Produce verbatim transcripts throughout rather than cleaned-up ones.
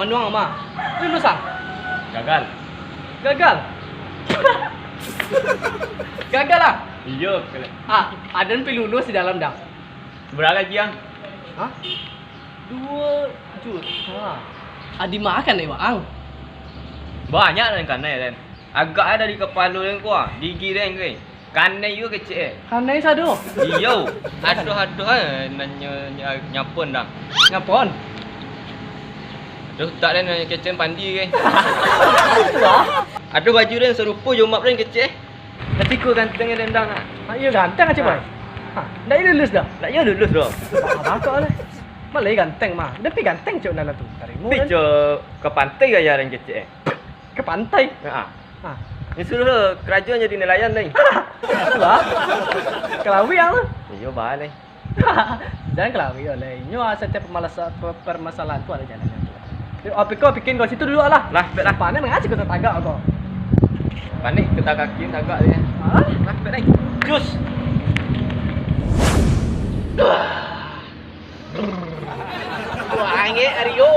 Nuang ama. Lulus ang? Gagal. Gagal? Gagal lah. Iyo, kena. Ah, aden pi lulus di dalam dah. Bara gaji ang? Hah? Dua juta. Adi makan deh, Bang. Banyak lah yang kanai, Den. Agak ada di kepala den ko, ah. Gigi den ko. Kanai juga kecek, eh. Kanai sado. Iyo. Aduh, aduh, eh, nanyo nya-, nyapon dah. Nyapon? Aduh, tak den kecek pandi ke. Aduh, baju den serupo jo map den kecek, eh. Tapi ko ganteng den dah, ah. Ah, iyo ganteng aja, Boy. Ha, ndak iyo lulus dah. Ndak iyo lulus dah. Bakak lah. Malah ganteng mah. Tapi ganteng cok nan tu. Tarimo. Tapi kan cok ka pantai gaya den kecek, eh. Ka pantai? Ha. Ha. Ni suruh lo karajo jadi nelayan lai. Wah. Kalawi ang tu. Iyo, baa lai. Jangan kalawi lai. Nyo setiap permalasa-, per-, permasalahan tu ada jalannya tu. Yo, api kau bikin kau situ dulu lah. Lah, baiklah. Panek mangaji kau tatagak kau. Panek kau tatagak kaki, tagak dia. Hah? Lah, baik lai. Jus. Wah, angek Aryo.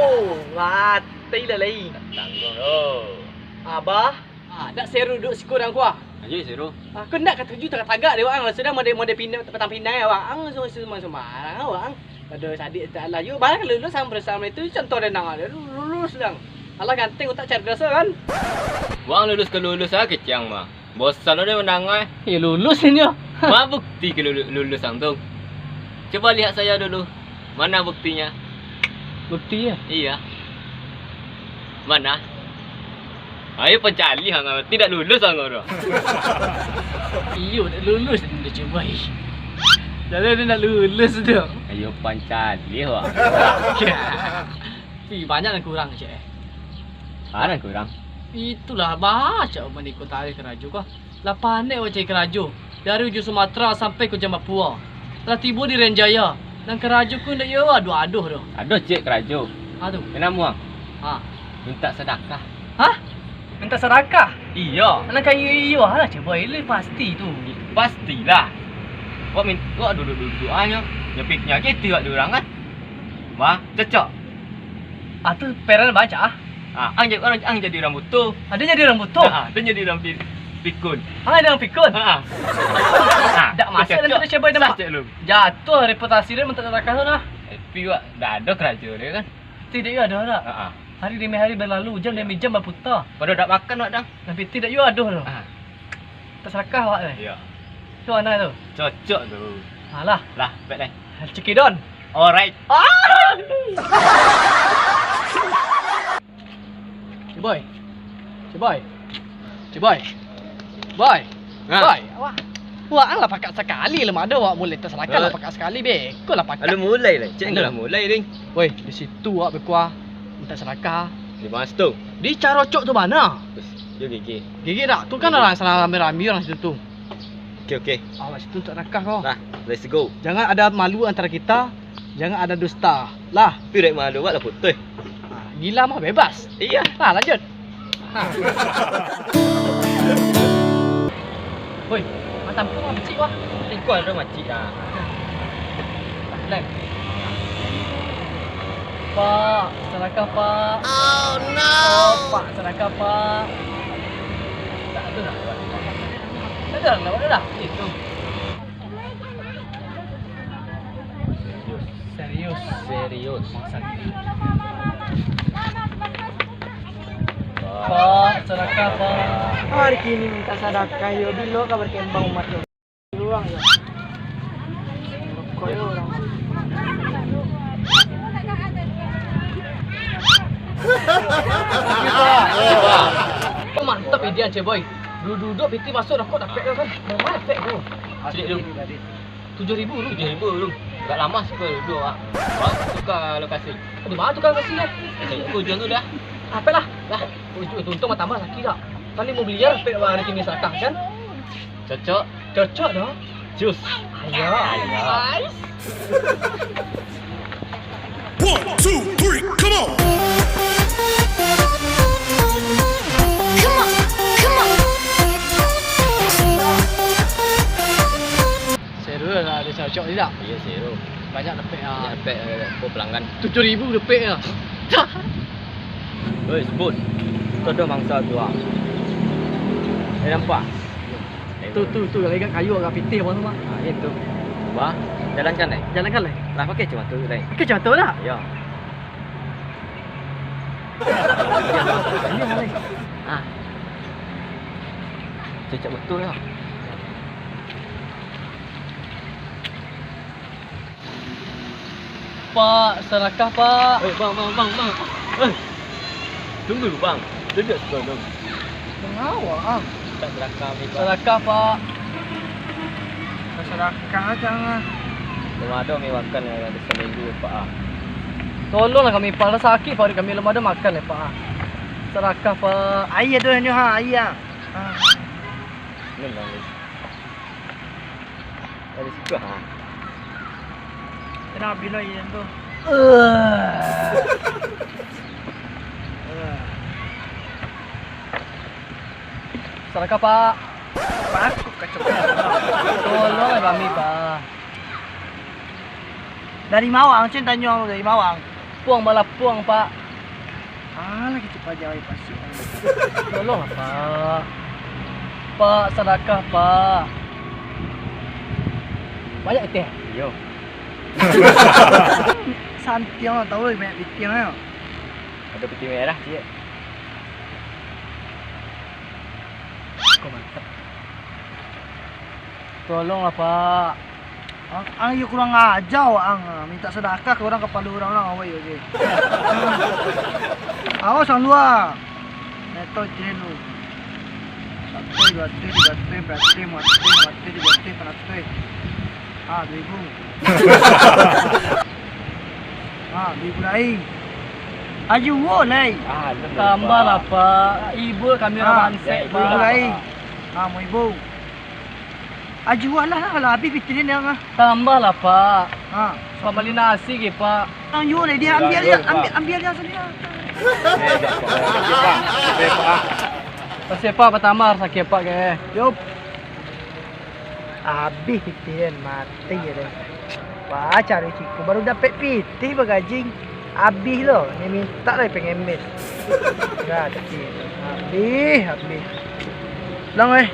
Mati lah lai. Tanggung lo. Abah. Ah, dak seru duduk siko dang kuah. Ayo seru. Ah, ko ndak katuju tagak-tagak dek waang lah, sudah mode, mode pindah, patang pindah ya waang, sumbarang-sumbarang waang. Ado sadik tak lah. Yo, barang lulus sampai sampai itu contoh den nang ado lulus dang. Alah ganteng utak cerdas kan. Waang lulus ka lulus ah kecek ang mah. Bosan udah mandanga. Ya lulus inyo. Ma bukti ka lulu-, lulus ang tu? Coba lihat saya dulu. Mana buktinya? Buktinya? Iya. Mana? Ayo pancaliah ang, tidak lulus ang tu. Iyo, tak lulus dia cuba. Jadi dia nak lulus tu. Ayo pancaliah, wak. Ih, banyak nan kurang, cek. Mana kurang? Itulah, baco maniko tarikh karajo ko. Lah panek awak cari karajo, dari ujuang Sumatera sampai ka Ujung Papua. Lah tibo di Irian Jaya, nan karajo ko indak iyo adoh-adoh doh. Ado cek karajo. Ha tu. Nan namuah. Ha. Mintak sadakah. Hah? Mintak sadakah? Iyo. Nan ka iyo, iyo, alah cubo ilai pasti tu. Pastilah. Wak min-, wak duduak-duduak anyo. Nyo pik-, nyo gitu wak di urang kan. Wah, cocok. Ah tu peran baco ah. Ah, ang jadi, ang, ang jadi urang buto. Ado jadi urang buto? Ha, ado jadi urang pi-, pikun. Ah, jadi urang pikun? Ha. Dak masuk dalam cocok. Sah cek lu. Jatuah reputasi dia mintak sadakah tu nah. Tapi wak dak ado karajo dia kan. Tidak iyo ado dak? Ha. Hari demi hari berlalu, jam demi jam berputar. Pado dak makan wak dang. Tapi tidak iyo ado tu. Ha. Tasalakah awak tu? Iyo. Tu ma tu? Cocok tu. Alah. Lah, pek deh. Cekidon. Alright. Ah! Ciboy. Ciboy. Ciboy. Boy. Ha. Boy, awak. Wak ang lah pakak sakali lah, mado wak mulai tasalakah lah pakak sakali, beko lah pakak. Lalu mulai lah. Cek lah mulai, ding. Woi, di situ wak bekuah mintak sadakah. Di ma tu? Di carocok tu bana. Yo gigi. Gigi dak? Tu kan urang sana rami-rami urang situ tu. Oke, oke. Awak situ mintak sadakah ko. Lah, let's go. Jangan ada malu antara kita, jangan ada dusta. Lah. Tapi dek malu awak lah putuih. Ah, gila mah bebas. Iyo. Lah, lanjut. Ha. Woi, mata kau mah becik wah. Iko ado macik ah. Lem. Pak, sadakah, Pak. Oh no. Oh, Pak, sadakah, Pak. Tak ada lah. Tak ada lah, tak ada lah. Itu. Serius. Serius. Serius. Pak, sadakah, Pak. Hari kini minta sadakah yo, bilo ka bakembang umat yo. Ruang yo. Koyo urang. Mantap ide Aceh Boy. Duduk-duduk piti masuk rokok dapek tu kan. Memang dapek tu. Cik, Dum. Tujuh ribu lu. Tujuh ribu lu. Agak lama sih kalau duduk, Wak. Wak, tukar lokasi. Di mana tukar lokasi ya? Di ujung tu dah. Apa lah? Lah, ujung tu untung tambah laki tak? Tadi mau beli ya, pek hari kini sakah kan? Cocok. Cocok dong. Jus. Ayo. Ayo. One, two, three, come on. Come on, come on. Seru lah ada cocok ni tak? Iya, seru. Banyak dapek ah. Banyak dapek, eh, apa pelanggan. Tujuh ribu dapek ah. Oi, Sput. Tu ado mangsa tu, ah. Eh, nampak? Tu, tu, tu, agak kayu, agak pitih, abang tu, Bang. Ah, itu. Bah, jalankan, eh. Jalankan, eh. Lah, pakai kacamata, eh. Pakai kacamata lah. Ya. Ah. Cocok betul, ya. Pak, sadakah, Pak. Eh, bang, bang, bang, bang. Eh, tunggu, bang. Duduk situ, bang. Mengawak, ah. Tak sadakah, Pak. Sadakah, Pak. Sadakah aja, ah. Belum ada mi makan, ya, ada seminggu, Pak, ah. Tolonglah kami, Pak. Lah sakik, Pak, kami belum ada makan, ya, Pak, ah. Sadakah, Pak. Aia tu, nyo, ha, aia. Ah. Minum, bang. Dari situ, ha. Kena bilo ian tu. Sadakah, Pak. Pak, kacau. Tolonglah kami, Pak. Dari Mawang, Cen tanyo dari Mawang. Puang balapuang, Pak. Ah, lagi cepat jawai pasuak. Tolonglah, Pak. Pak, sadakah, Pak. Banyak pitih? Iyo. Santiang lah, tahu lah, banyak pitih lah. Ada pitih merah, ciek. Kok mantap. Tolonglah, Pak. Ang, ang iyo kurang aja, ang minta sadakah ka urang, kapalo urang lah, awai, oke. Awas, ang lua. Neto cen lu. Satu, dua, tiga, empat, lima, enam, tujuh, delapan, sembilan, sepuluh. Ah, dua ribu. Ah, dua ribu lai. Ayo, wo, lai. Ah, tambahlah, Pak. Ibu kami orang mansek, Pak. Dua ribu lai. Ah, mau ibu. Ajualah lah, kalau habis pitih ni, ah. Tambahlah, Pak. Ha. Pak bali nasi ke, Pak? Ang yo lah, dia ambil dia, ambil, ambil dia sendiri. Eh, Pak. Terima kasih, Pak. Terima kasih, Pak. Pertama harus sakit, Pak, ke? Yup. Habis pitih kan, mati je deh. Wah, cari siku baru dapek pitih bagajing. Abih lo, ni mintak lai pengemis. Gratis. Abih, abih. Pulang, eh.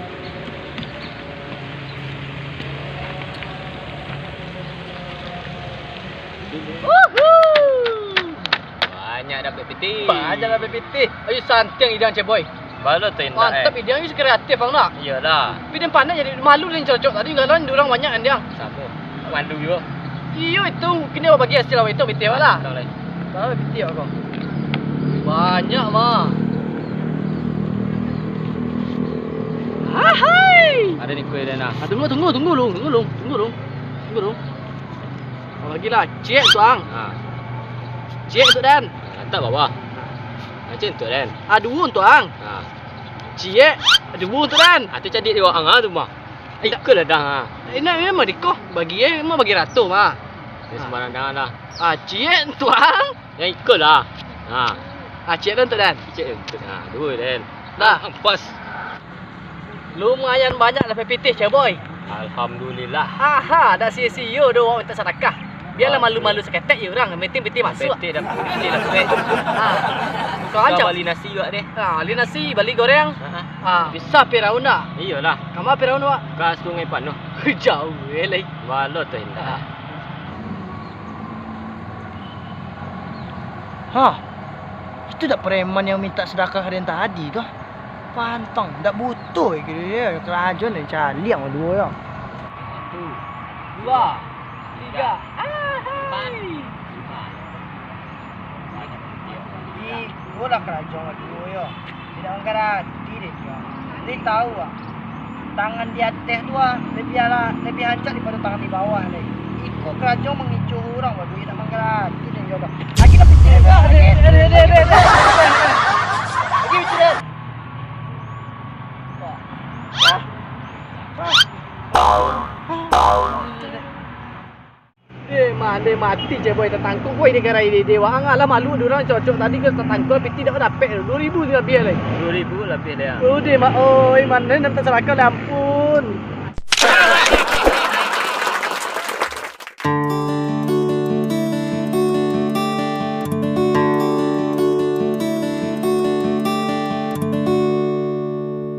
Uhu. Banyak dapek pitih. Banyak dapek pitih. Ayo santiang idang, Ceboy. Balo tu indak, eh. Mantap idang ni, kreatif, bang, nak? Iyolah. Tapi dia pandai jadi malu dia cocok. Tadi galon dia orang banyak kan dia. Samo. Malu juga. Iyo, itu kini awak bagi hasil awak itu, pitih awak lah. Tahu lah. Tahu pitih awak kau. Banyak, mah. Ahai. Ada ni kuih dia nak. Ah, tunggu, tunggu, tunggu, Long. Tunggu, Long. Tunggu, Long. Tunggu, Long. Oh, lagi lah. Ciek tu, ang. Ha. Ciek tu, Dan. Lantak bawah. Ha. Macam tu, Dan. Ah, duo tu, ang. Ha. Ciek, duo tu, Dan. Ah, tu cadiak di bawah ang, ah, tu mah. Iko lah, Dan, ah. Eh, nak memang diko. Bagi, eh, memang bagi rato, mah. Dia sembarang Dan lah. Ah, ciek tu, ang. Yang iko lah. Ha. Ah, ciek Dan tu, Dan. Ciek Dan tu. Ha, duo, Dan. Dah. Ah, pas. Lumayan banyak lah pitih, Ceboy. Alhamdulillah. Aha, dak sio-sio doh awak minta sadakah. Biarlah malu-malu saketek je urang, yang penting pitih masuak. Pitih dapat, pitih dapat. Ha. Kau ancam. Bali nasi juga deh. Ha, bali nasi, bali goreng. Ha. Ha, bisa Firaun dah. Iyolah. Kama Firaun, Wak? Ka Sungai Panuh. Jauh, eh, lai. Balo tu indak. Ha. Hah. Itu dak preman yang minta sadakah ka den tadi tu? Pantang, dak butuh iko dia, karajo nan caliak duo yo. Satu, dua, tiga. Ahai. Iko lah karajo duo yo. Tidak manggarati deh, yo. Dia tahu, ah. Tangan di ateh tu, ah, lebih ala-, lebih rancak daripado tangan di bawah, leh. Iko karajo mangicuah urang, waduh, indak manggarati den jo tu. Lagi dah pitih, lagi. Lagi pitih, leh. Eh, mandeh mati je, boy, tatangkok, boy, di garai di dewa. Ang alah malu, durang cocok tadi ke tatangkok, pitih dak dapek, duo ribu tu labiah lai. Duo ribu labiah lai, ah. Oh, deh, mak, oi, mandeh, nak tasalahkan, ampun.